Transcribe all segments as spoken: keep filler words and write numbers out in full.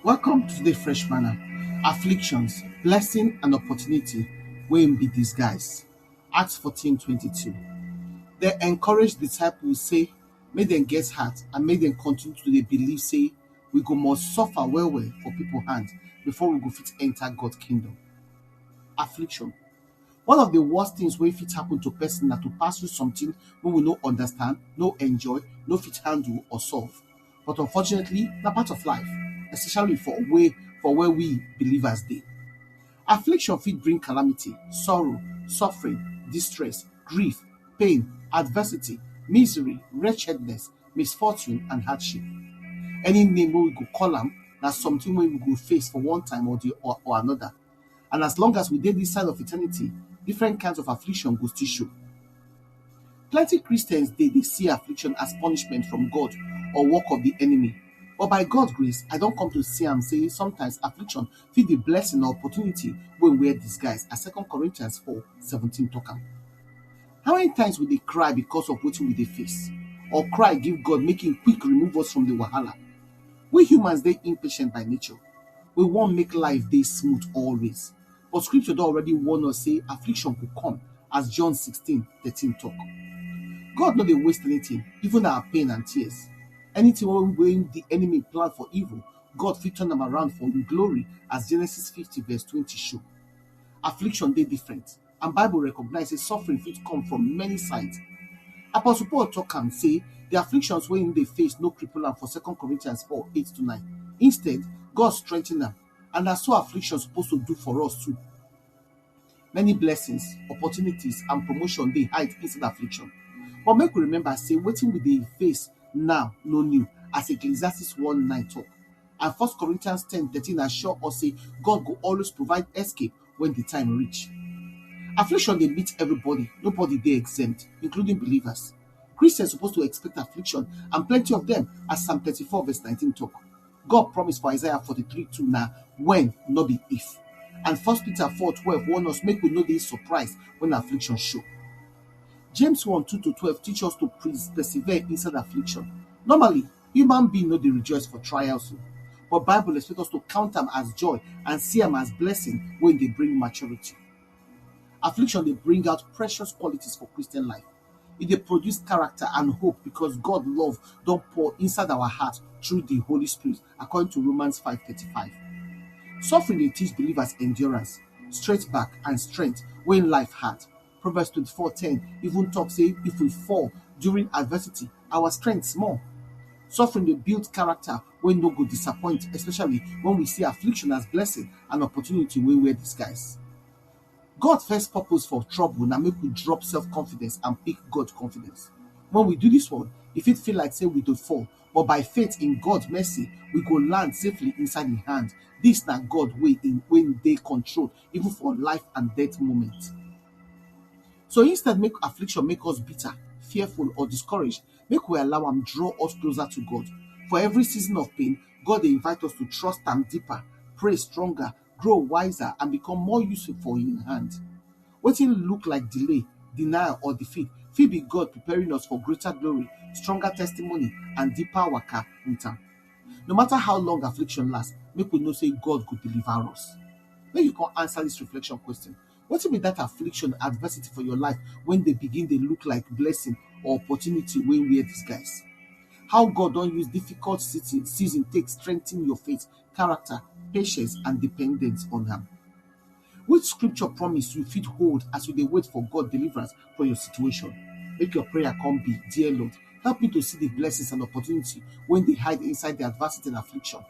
Welcome to the Fresh Manna. Afflictions, blessing and opportunity wey im be disguise. Acts fourteen twenty-two. Dem encourage disciples say make dem get heart and make dem continue to dey believe say we go must suffer well well for people hand before we go fit enter God kingdom. Affliction. One of the worst things wey fit happen to person na to pass through something wey we no understand, no enjoy, no fit handle or solve. But unfortunately, na part of life, especially for where for where we believers dey. Affliction fit bring calamity, sorrow, suffering, distress, grief, pain, adversity, misery, wretchedness, misfortune and hardship. Any name wey we go call am, na something wey we go face for one time or the or, or another. And as long as we dey this side of eternity, different kinds of affliction go still show. Plenty Christians dey dey see affliction as punishment from God or work of the enemy. But by God's grace, I don come to see am say sometimes affliction fit be blessing or opportunity wey wear disguise, as Second Corinthians four seventeen talk am. How many times we dey cry because of wetin we dey face? Or cry give God make him quick remove us from the wahala? We humans dey impatient by nature. We wan make life dey smooth always. But scripture don already warn us say affliction go come, as John sixteen thirteen talk. God no dey waste anything, even our pain and tears. Anything wey wey the enemy plan for evil, God fit turn am around for im glory, as Genesis fifty verse twenty show. Affliction dey different, and Bible recognize say suffering fit come from many sides. Apostle Paul talk am say the afflictions wey im dey face no cripple am for Second Corinthians four eight to nine. Instead, God strengthen am, and na so affliction suppose to do for us too. Many blessings, opportunities and promotion dey hide inside affliction. But make we remember say wetin we dey face now no new, as Ecclesiastes one nine talk. And First Corinthians ten thirteen assure us say God go always provide escape when the time reach. Affliction dey meet everybody, nobody dey exempt, including believers. Christians suppose to expect affliction, and plenty of them, as Psalm thirty-four verse nineteen talk. God promise for Isaiah forty-three two na when, no be if. And First Peter four twelve warn us make we no dey surprised when affliction show. James one two to twelve teach us to pres- persevere inside affliction. Normally, human being no dey rejoice for trials o, but Bible expect us to count am as joy and see am as blessing wey dey bring maturity. Affliction dey bring out precious qualities for Christian life. E dey produce character and hope because God love don pour inside our heart through the Holy Spirit, according to Romans five thirty-five. Suffering dey teach believers endurance, straight back and strength when life hard. Proverbs twenty-four ten even talk say if we fall during adversity, our strength small. Suffering dey build character wey no go disappoint, especially when we see affliction as blessing and opportunity wey wear disguise. God first purpose for trouble na make we drop self-confidence and pick God confidence. When we do this one, e fit feel like say we dey fall, but by faith in God mercy, we go land safely inside im hand. This na God wey im wey im dey control even for life and death moment. So instead make affliction make us bitter, fearful or discouraged, make we allow am draw us closer to God. For every season of pain, God dey invite us to trust am deeper, pray stronger, grow wiser and become more useful for im hand. Wetin look like delay, denial or defeat fit be God preparing us for greater glory, stronger testimony and deeper waka with am. No matter how long affliction last, make we know say God go deliver us. Make you come answer this reflection question. Wetin be that affliction, adversity for your life when they begin dey look like blessing or opportunity wey wear disguise? How God don use difficult season season take strengthen your faith, character, patience and dependence on am? Which scripture promise you fit hold as you dey wait for God deliverance for your situation? Make your prayer come be, dear Lord, help me to see the blessings and opportunity wey dey hide inside the adversity and affliction.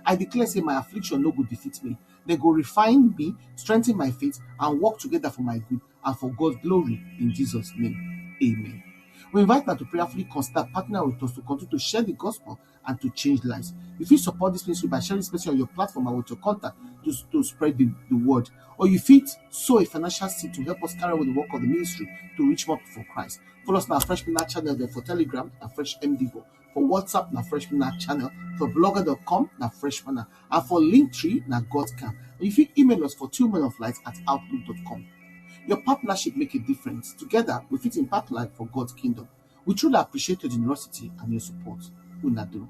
I declare say my affliction no go defeat me. They go refine me, strengthen my faith, and work together for my good and for God's glory in Jesus' name. Amen. We invite now to prayerfully consider partner with us to continue to share the gospel and to change lives. You fit support this ministry by sharing this message on your platform and with your contact to, to spread the, the word. Or you fit sow a financial seed to help us carry out the work of the ministry to reach more people for Christ. Follow us on our Fresh Manna channel there for Telegram, na Fresh M D four. For WhatsApp, na Fresh Manna channel. For blogger dot com, na Fresh Manna. And for Linktree, na God Can. And you fit email us for two men of light at outlook dot com. Your partnership make a difference. Together, we fit impact life for God's kingdom. We truly appreciate your generosity and your support. Una do.